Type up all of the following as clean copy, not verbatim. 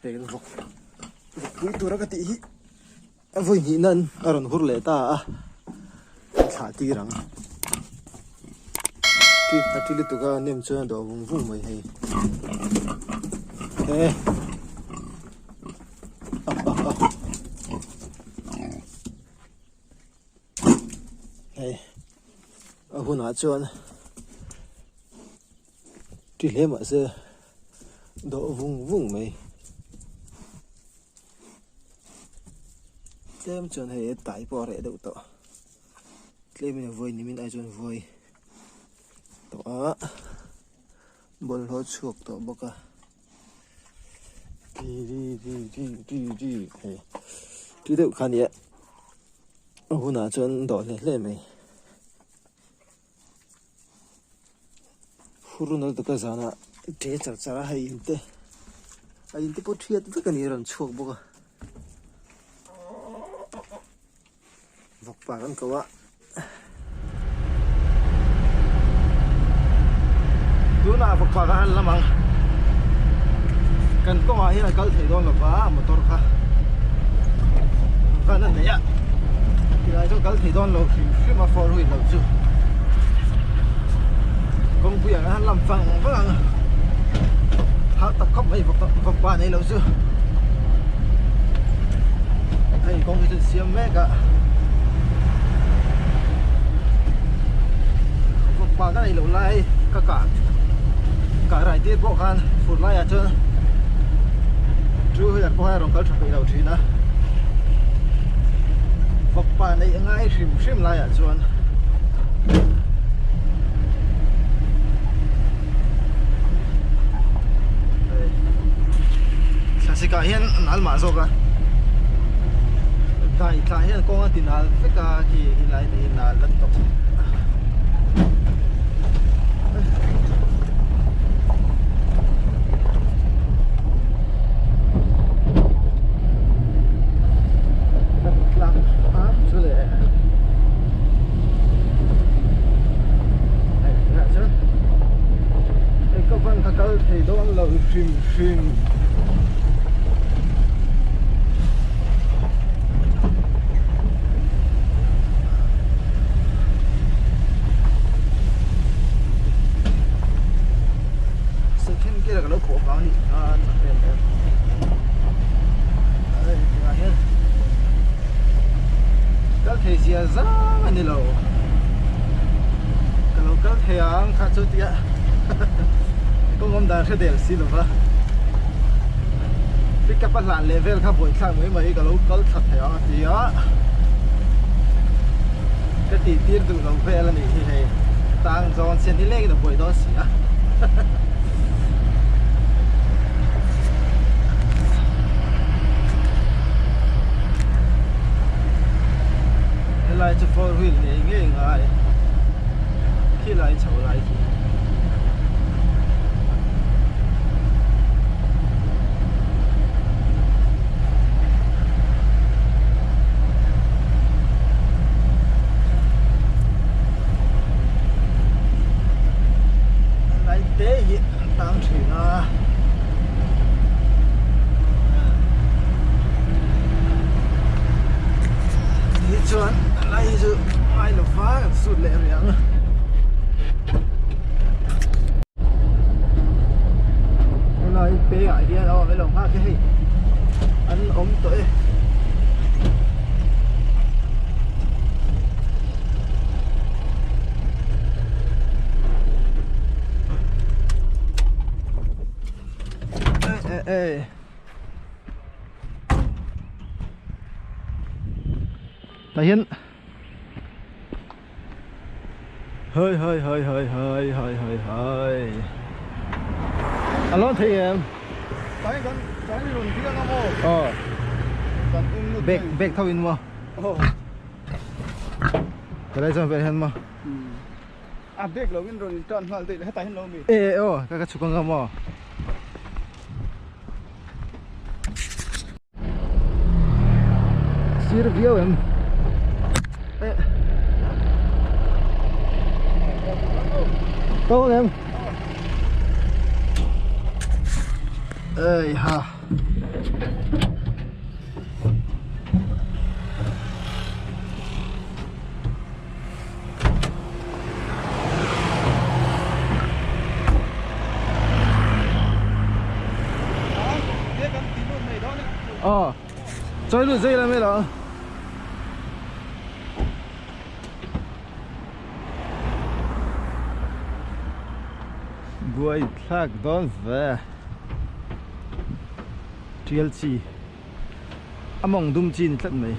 pek vawk vawk pui tura ka tih hi a vawi hnih nan a rawn hur leh ta a an thlah tir ang a ti lutuk a nem chuan a dawh vung vung mai hei e hei a hunah chuan ti hle mahse dawh vung vung mai tlem chuan hei tai pawh a reh deuh tawh tlemin a vawi nimin ai chuan vawi tawh a bawlhhlawh chhuak tawh bawk a. Hei tui deuh kha nia a hunah chuan dawh hle hle mai hur nal taka zanah ṭe char char a hei in te a in te pawh ṭhiat vek a ni a rawn chhuak bawk a. Vawk par an ko a. Tunah vawk par a han lam ang. Kan kawngah hian a kal thei dawn lova motor kha van a nei a. Tilai chu a kal thei dawn lo hrim hrim a four wheel lo chu. Kawngpui ang a han lam vang vang ang. Hau tak khawp mai vawk pa nei lo chu. Hei kawng hi chu siam mek a. Vawk pa ka nei loh lai ka kah kah rai tir pawh khan fur laiah chuan two wheeler pawh khan a rawn kal tha peih lo thin a. Vawk pa neih a ngai hrim hrim laiah chuan. Thlasik ah hian an al mah zawk a dai thlah hian kawng a ti nal vek a khi helai te hi nal an tawp chu le hei tunah chuan hei ka van kha kal thei dawn lo hrim hrim second gear ka lo pawh vang anih khan a vel em hei tunah hian kal thei zia zang a ni lo ka lo kal thei ang kha chu tia kawng awm dan hre del si lo va pick up a hlan leh vel kha buaithlak mai mai ka lo kal thla thei ang a ti a ka tih tir duh lo vel a nih hi hei tang zawn sian hi lengin a buai dawn si a. Helai chu four wheel ngei ngei ngai khilai chho lai khi. Helai te hi an tang thin a. Ti chuan lai hi chu ngai lo va kan sut leh rih ang. Helai pengah hian a awm elo nghak e hei an awm tawh e. Ê ê ê. Tah hian hơi hơi hơi hơi hơi hơi hơi hơi a lawn thei em Tlai kan tlai ni rawn biang a maw ờ kan um lut bag bag tho in maw ờ helai chuan vel hian maw a bag lo in rawn in tan nghal daih hetah hian lo mi e aw ka ka chhuk anga maw Sir viau em e Tawng em Ê ha. Ờ, chơi luôn dây là mấy đó. Buai thlak dawn ve. Tial chi. A mawng dum chi ni tlat mai.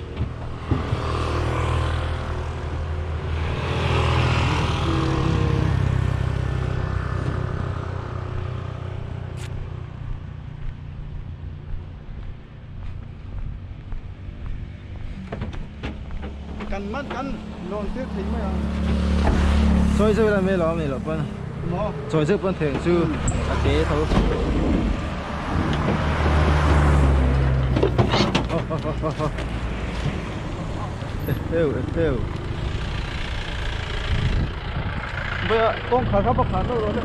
Kan man kan lawn tir thei mai ang. Chawi zeuh ila mai lo mai lo pawn. Maw? Chawi zeuh pawn theng chu a ke tho. Eheu eheu. Baya kawngkhar kha pakhat lo rawh le.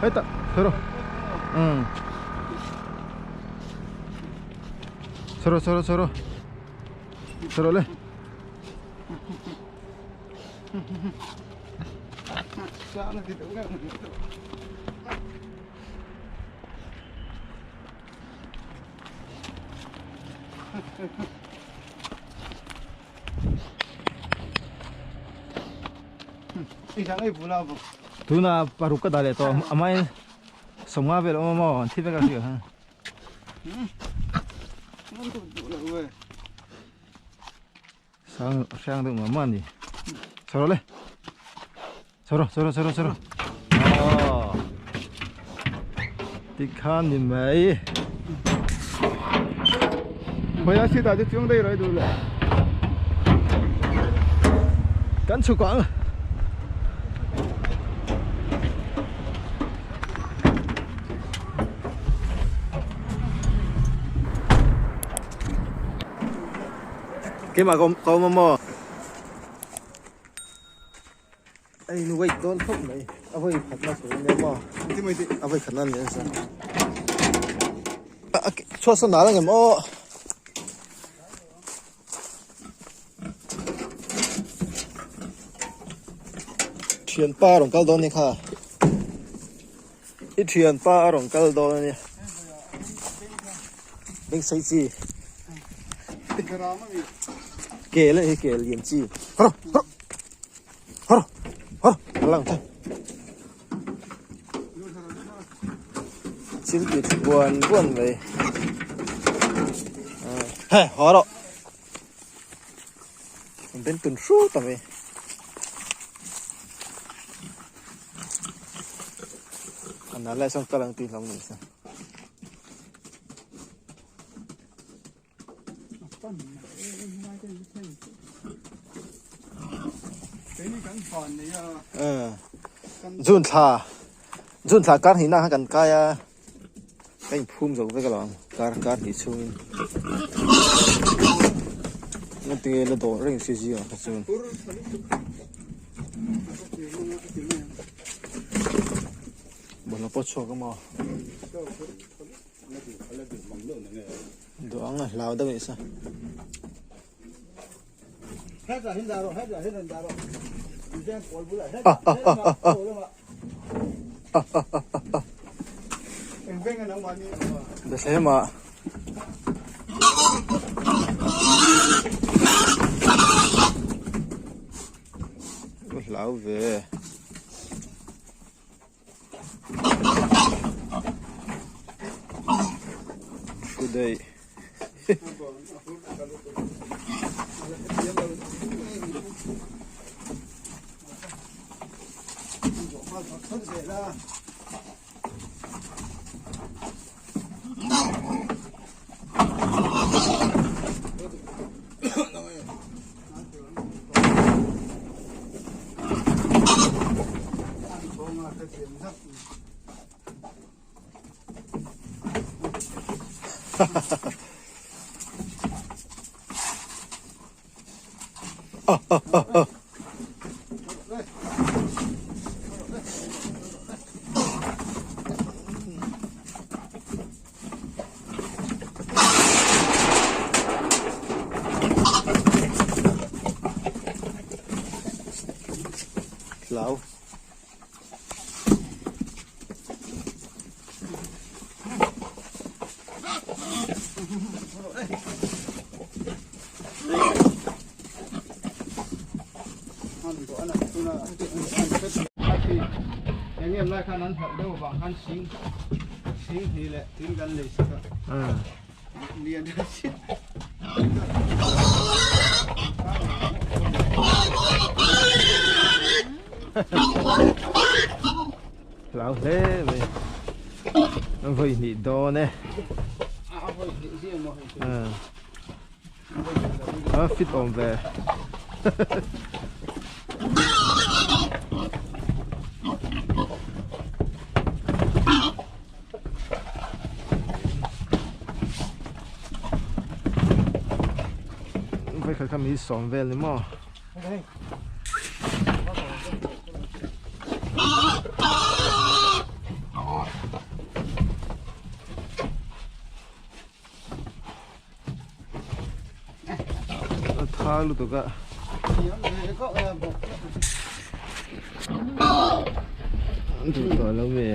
Heta choro. Choro choro choro. Choro le. Tuna paruk ka dah leh tawh amai sawmnga vel awm a maw an thi vek a hria khan. Sang hrang deuh mah mah a ni. Chho rawh le. Chho rawh chho rawh chho rawh chho rawh. Aw. Tikhan ni mai. Khawiah seat ah te chuang daih rawh i duh le. Kan chhuk ang. Keimah ka awm a maw? A in wait dawn khawp mai a vawi khatna tur ania maw a vawi khatna ania nasa chhuat sawn nal angem aw thianpa a rawn kal dawn a ni kha i thianpa a rawn kal dawn a nia beng sei chi kel a ni hi kel lian chi hawrh hawrh. Hawr hawr a lang che. Chil ti thu buan buan mai. He haw rawh. An ben tun hrut a mai. An nal lai sawn kal ang tih hlawm ni se. June thla June thla kar hnihna khan kan kai a ka inphum zo vek alawm kar kar hnih chhungin engtin nge la dawh reng si zingah kha chuan. Bawlhhlawh pawh a chhuak a maw. Duh ang a hlau deuh anih sa. Bethlehem ah hlau ve. Thu daih. Hlau. Hlau hle mai vawi hnih dawn e a fit awm ve Vai khat kha mi sawm vel ni maw. A tha lutuk a. Duh tawh lo mi.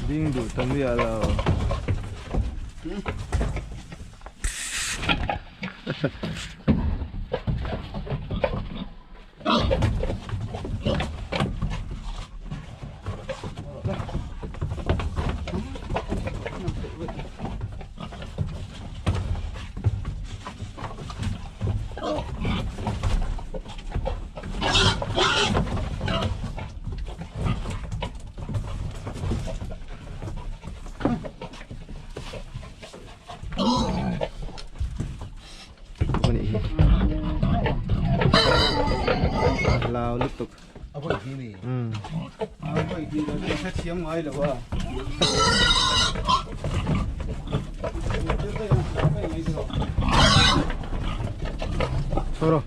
Ding duh ta miah lo. Lao lutuk. Choro.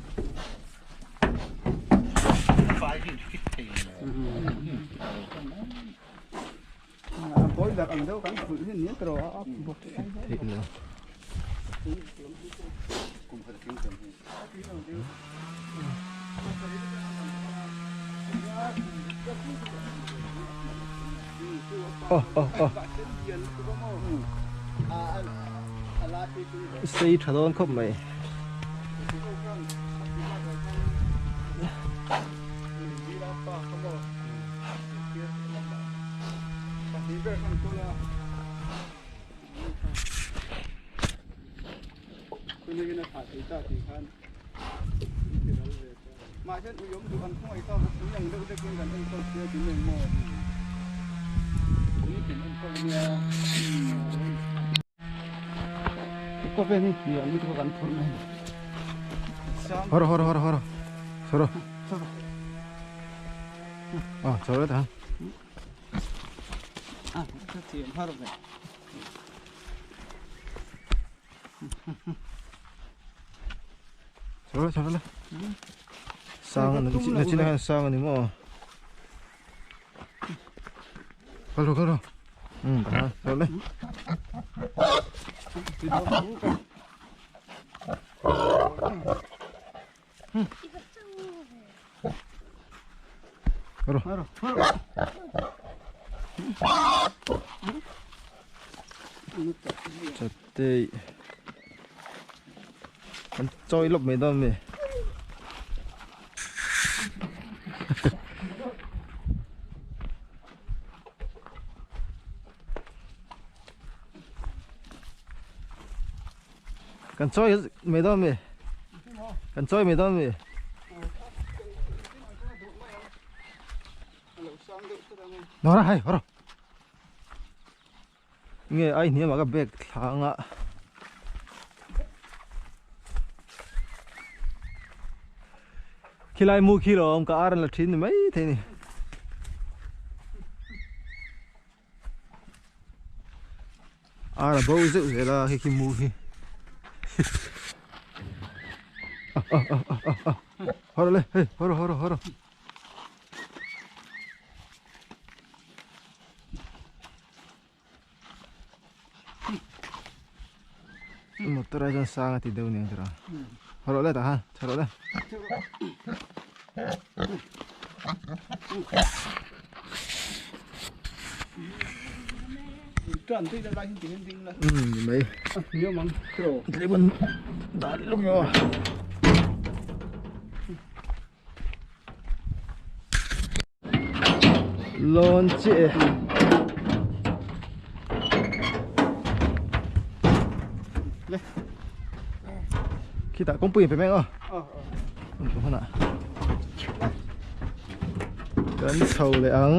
Sei tha dawn khawp mai. Horo horo horo horo. Soro. Ờ, soro ta. Soro soro la. Sang na na china khan sang ani mo. Kalo kalo. Ta soro le. Horo. Chatei. An chawi lawp mai dawn mi. Kan chawi mai dawn mi. Kan chawi mai dawn mi. Nora hai horo. Nge ai hniam ah ka bag thla anga. Khilai mu khi lo awm ka ar an la thin ni mai thei ni. Ar a bo zeuh zel a khi khi mu khi. Haw rawh le hei haw rawh haw rawh haw rawh. Motor ai chuan sang a ti deuh nia tira. Haw rawh le tah khan chho rawh le. Um mai. Tleman dah lawk nge aw. Lawn chiah e. Khitah kawngpui in pe mek aw. Hmanah kan chho leh ang.